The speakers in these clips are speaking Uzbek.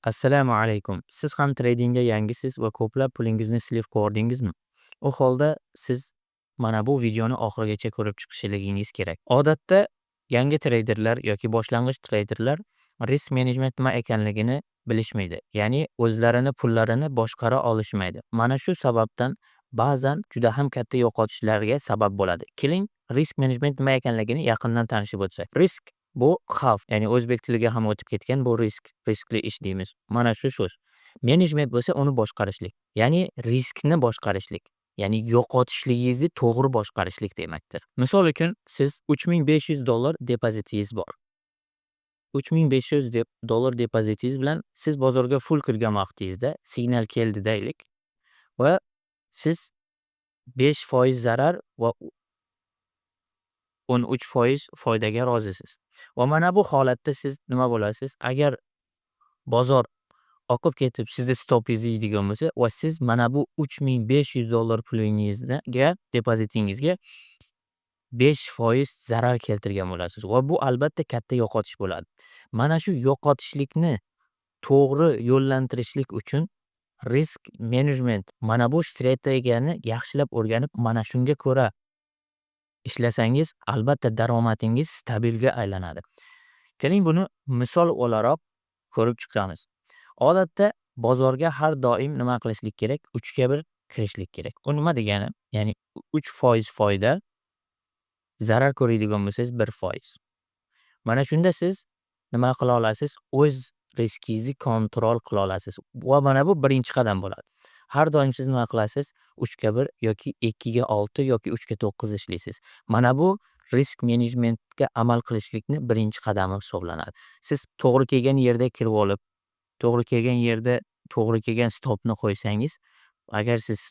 Assalomu alaykum. Siz ham tradingga yangisiz va ko'plab pulingizni слив qilvordingizmi? U holda siz mana bu videoni oxirigacha ko'rib chiqishligingiz kerak. Odatda yangi treyderlar yoki boshlang'ich treyderlar risk menejment nima ekanligini bilishmaydi. Ya'ni o'zlarini pullarini boshqara olishmaydi. Mana shu sababdan ba'zan juda ham katta yo'qotishlarga sabab bo'ladi. Keling, risk menejment nima ekanligini yaqindan tanishib o'tsak. Risk bu xavf, ya'ni o'zbek tiliga ham o'tib ketgan bu risk, riskli ish deymiz. Mana shu so'z. Menejment bo'lsa uni boshqarishlik, ya'ni riskni boshqarishlik, ya'ni yo'qotishligingizni to'g'ri boshqarishlik demakdir. Misol uchun, siz 3500 dollar depozitingiz bor. 3500 dollar depozitingiz bilan siz bozorga full kirgan vaqtingizda signal keldi deylik va siz 5% zarar va 13% foydaga rozisiz. Va mana bu holatda siz nima bo'lasiz? Agar bozor oqib ketib sizni stopingizni yeydigan bo'lsa va siz mana bu 3500 dollar pulingizga, depozitingizga 5% zarar keltirgan bo'lasiz va bu albatta katta yo'qotish bo'ladi. Mana shu yo'qotishlikni to'g'ri yo'llantirishlik uchun risk menejment, mana bu strategiyani yaxshilab o'rganib, mana shunga ko'ra ishlasangiz, albatta daromadingiz stabilga aylanadi. Keling, buni misol o'laroq ko'rib chiqamiz. Odatda bozorga har doim nima qilishlik kerak? 3 ga 1 kirishlik kerak. U nima degani? Ya'ni 3% foyda, zarar ko'radigan bo'lsangiz 1%. Mana shunda siz nima qila olasiz? O'z riskingizni kontrol qila olasiz va mana bu birinchi qadam bo'ladi. Har doim siz nima qilasiz? 3 ga 1 yoki 2 ga 6 yoki 3 ga 9 ishlaysiz. Mana bu risk menejmentga amal qilishlikni birinchi qadami hisoblanadi. Siz to'g'ri kelgan yerda kirib olib, to'g'ri kelgan yerda to'g'ri kelgan stopni qo'ysangiz, agar siz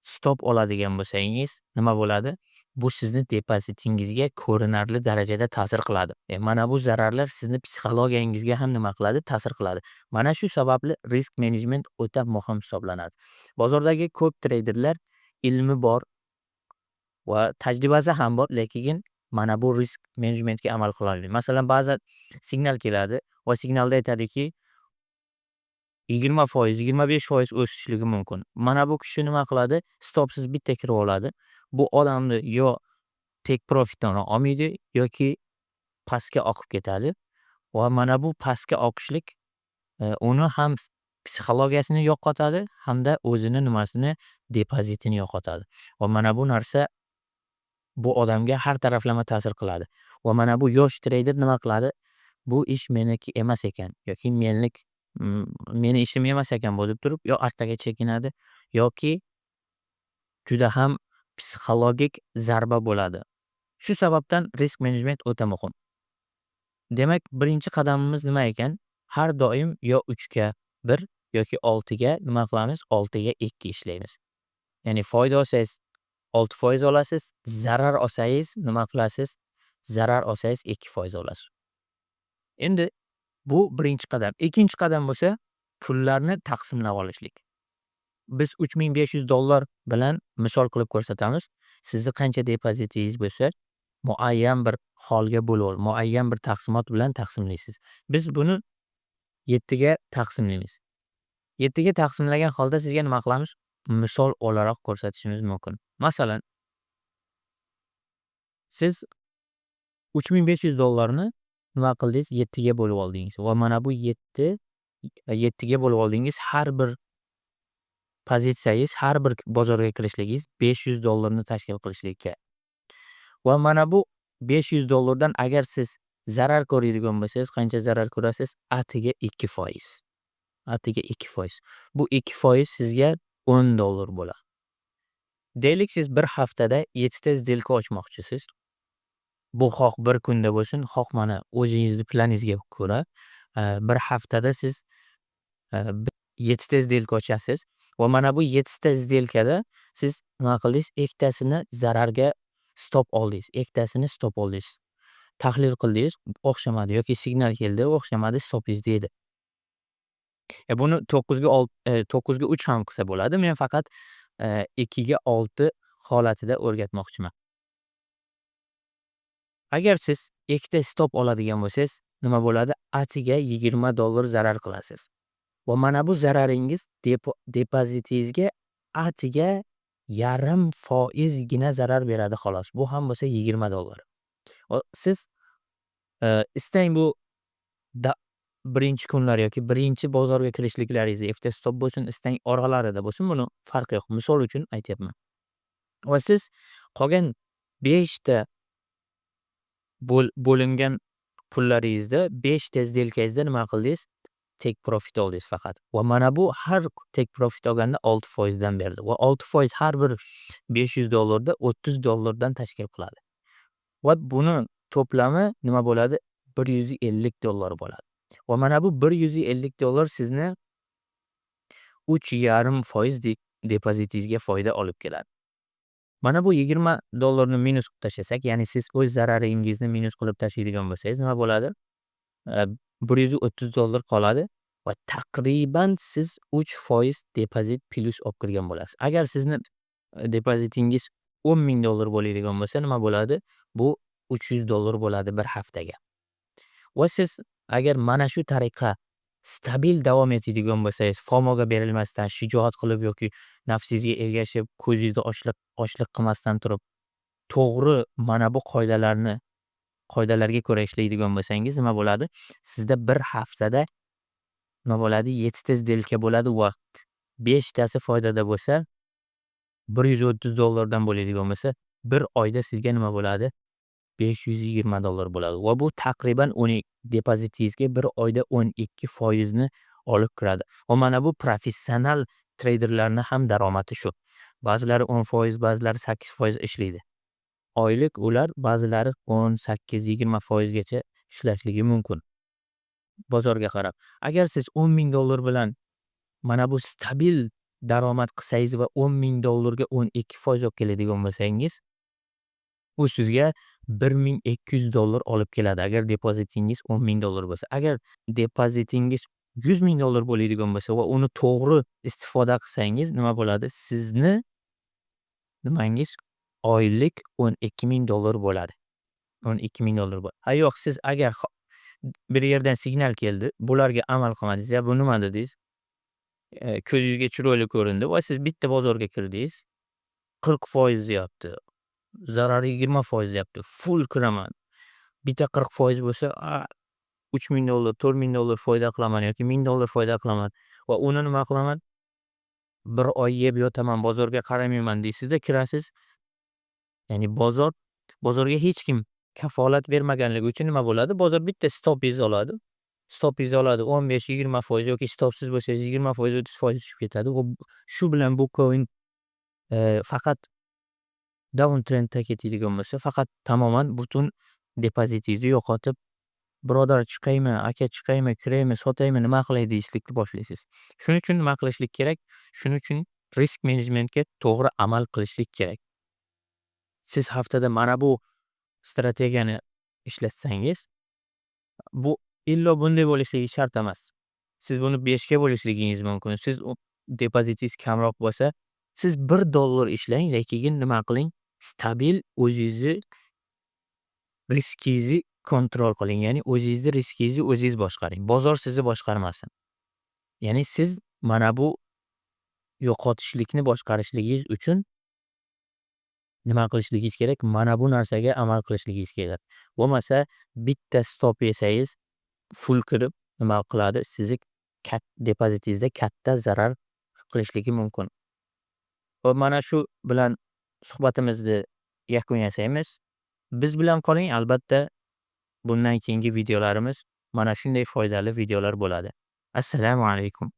stop oladigan bo'lsangiz, nima bo'ladi? Bu sizni depozitingizga ko'rinarli darajada ta'sir qiladi. Mana bu zararlar sizni psixologiyangizga ham nima qiladi? Ta'sir qiladi. Mana shu sababli risk menejment o'ta muhim hisoblanadi. Bozordagi ko'p treyderlar ilmi bor va tajribasi ham bor, lekin mana bu risk menejmentga amal qila olmaydi. Masalan, ba'zan signal keladi va signalda aytadiki, 20%, 25% o'sishligi mumkin. Mana bu kishi nima qiladi? Stopsiz bitta kirib oladi. Bu odamni yo take profitini olmaydi yoki pastga oqib ketadi va mana bu pastga oqishlik uni ham psixologiyasini yo'qotadi hamda o'zini nimasini, depozitini yo'qotadi. Va mana bu narsa bu odamga har taraflama ta'sir qiladi. Va mana bu yosh treyder nima qiladi? Bu ish meniki emas ekan yoki meni ishim emas ekan bu deb turib, yo orqaga chekinadi yoki juda ham psixologik zarba bo'ladi. Shu sababdan risk menejment o'ta muhim. Demak, birinchi qadamimiz nima ekan? Har doim yo 3 ga 1 yoki 6 ga nima qilamiz? 6 ga 2 ishlaymiz. Ya'ni foyda olsangiz 6% olasiz, zarar olsangiz nima qilasiz? Zarar olsangiz 2% olasiz. Endi bu birinchi qadam. Ikkinchi qadam bo'lsa pullarni taqsimlab olishlik. Biz 3500 dollar bilan misol qilib ko'rsatamiz. Sizni qancha depozitingiz bo'lsa, muayyan bir holga bo'lib, muayyan bir taqsimot bilan taqsimlaysiz. Biz buni 7 ga taqsimlaymiz. 7 ga taqsimlagan holda sizga nima qilamiz? Misol o'laroq ko'rsatishimiz mumkin. Masalan, siz 3500 dollarni nima qildingiz? 7 ga bo'lib oldingiz va mana bu 7 ga bo'lib oldingiz. Har bir pozitsiyangiz, har bir bozorga kirishligingiz 500 dollarni tashkil qilishlikka. Va mana bu 500 dollardan agar siz zarar ko'radigan bo'lsangiz, qancha zarar ko'rasiz? Atiga 2%. Atiga 2%. Bu 2% sizga 10 dollar bo'ladi. Deylik, siz bir haftada 7 ta сделка ochmoqchisiz. Bu xoh bir kunda bo'lsin, xoh mana o'zingizni planingizga ko'ra bir haftada siz 7 ta сделка ochasiz va mana bu 7 ta сделка da siz nima qildingiz? Ikkitasini zararga stop oldingiz, ikkitasini stop oldingiz. Tahlil qildingiz, o'xshamadi yoki signal keldi, o'xshamadi, stopingiz yedi. Buni 9 ga 3 ham qilsa bo'ladi. Men faqat 2 ga 6 holatida o'rgatmoqchiman. Agar siz ikkita stop oladigan bo'lsangiz, nima bo'ladi? Atiga 20 dollar zarar qilasiz. Va mana bu zararingiz depozitingizga atiga 0,5%gina zarar beradi, xolos. Bu ham bo'lsa 20 dollar. Va siz istang bu birinchi kunlar yoki birinchi bozorga kirishliklaringizda FT stop bo'lsin, istang oralarida bo'lsin, buni farqi yo'q. Misol uchun aytyapman. Va siz qolgan beshta bo'lingan pullaringizda, beshta сделка ngizda nima qildingiz? Take profit oldingiz faqat. Va mana bu har take profit olganda 6%dan berdi. Va 6% har bir 500 dollarda 30 dollardan tashkil qiladi. Va buni to'plami nima bo'ladi? 150 dollar bo'ladi. Va mana bu 150 dollar sizni 3,5% depozitingizga foyda olib keladi. Mana bu 20 dollarni minus qilib tashlasak, ya'ni siz o'z zararingizni minus qilib tashlaydigan bo'lsangiz, nima bo'ladi? 130 dollar qoladi va taqriban siz 3% depozit plyus olib kirgan bo'lasiz. Agar sizni depozitingiz 10 000 dollar bo'ladigan bo'lsa, nima bo'ladi? Bu 300 dollar bo'ladi bir haftaga. Va siz agar mana shu tariqa stabil davom etadigan bo'lsangiz, FOMOga berilmasdan, shijoat qilib yoki nafsingizga ergashib, ko'zingizni ochliq qilmasdan turib, to'g'ri mana bu qoidalarga ko'ra ishlaydigan bo'lsangiz, nima bo'ladi? Sizda bir haftada nima bo'ladi? Yettita сделка bo'ladi va beshtasi foydada bo'lsa, 130 dollardan bo'ladigan bo'lsa, bir oyda sizga nima bo'ladi? 520 dollar bo'ladi va bu taqriban depozitingizga bir oyda 12%ni olib kiradi. Va mana bu professional treyderlarni ham daromadi shu. Ba'zilari 10%, ba'zilari 8% ishlaydi. Oylik ular ba'zilari 10, 8, 20%gacha ishlashligi mumkin. Bozorga qarab. Agar siz 10 000 dollar bilan mana bu stabil daromad qilsangiz va 10 000 dollarga 12% olib keladigan bo'lsangiz, u sizga 1200 dollar olib keladi, agar depozitingiz 10 000 dollar bo'lsa. Agar depozitingiz 100 000 dollar bo'ladigan bo'lsa va uni to'g'ri istifoda qilsangiz, nima bo'ladi? Sizni nimangiz oylik 12 000 dollar bo'ladi. 12 000 dollar bo'ladi. Ha yo'q, siz agar bir yerdan signal keldi, bularga amal qilmadingiz, "Ya bu nima?" dedingiz. Ko'zingizga chiroyli ko'rindi va siz bitta bozorga kirdingiz. 40% deyapti. Zarari 20% deyapti. Full kiraman. Bitta 40% bo'lsa, 3000 dollar, 4000 dollar foyda qilaman yoki 1000 dollar foyda qilaman va uni nima qilaman? Bir oy yeb yotaman, bozorga qaramayman deysizda, kirasiz. Ya'ni bozorga hech kim kafolat bermaganligi uchun nima bo'ladi? Bozor bitta stopingizni oladi. Stopingizni oladi, 15-20% yoki stopsiz bo'lsangiz 20%, 30% tushib ketadi. Va shu bilan bu coin faqat down trendda ketadigan bo'lsa, faqat tamoman butun depozitingizni yo'qotib, "Birodar, chiqaymi, aka, chiqaymi, kiraymi, sotaymi, nima qilay?" deyishlikni boshlaysiz. Shuning uchun nima qilishlik kerak? Shuning uchun risk menejmentga to'g'ri amal qilishlik kerak. Siz haftada mana bu strategiyani ishlatsangiz, bu illo bunday bo'lishligi shart emas. Siz buni beshga bo'lishligingiz mumkin. Siz depozitingiz kamroq bo'lsa, siz 1 dollar ishlang, lekin nima qiling? Stabil o'zingizni riskingizni kontrol qiling. Ya'ni o'zingizni riskingizni o'zingiz boshqaring. Bozor sizni boshqarmasin. Ya'ni siz mana bu yo'qotishlikni boshqarishligingiz uchun nima qilishligingiz kerak? Mana bu narsaga amal qilishligingiz kerak. Bo'lmasa bitta stop yesangiz, full kirib nima qiladi? Sizni depozitingizda katta zarar qilishligi mumkin. Va mana shu bilan suhbatimizni yakun yasaymiz. Biz bilan qoling, albatta, bundan keyingi videolarimiz mana shunday foydali videolar bo'ladi. Assalomu alaykum.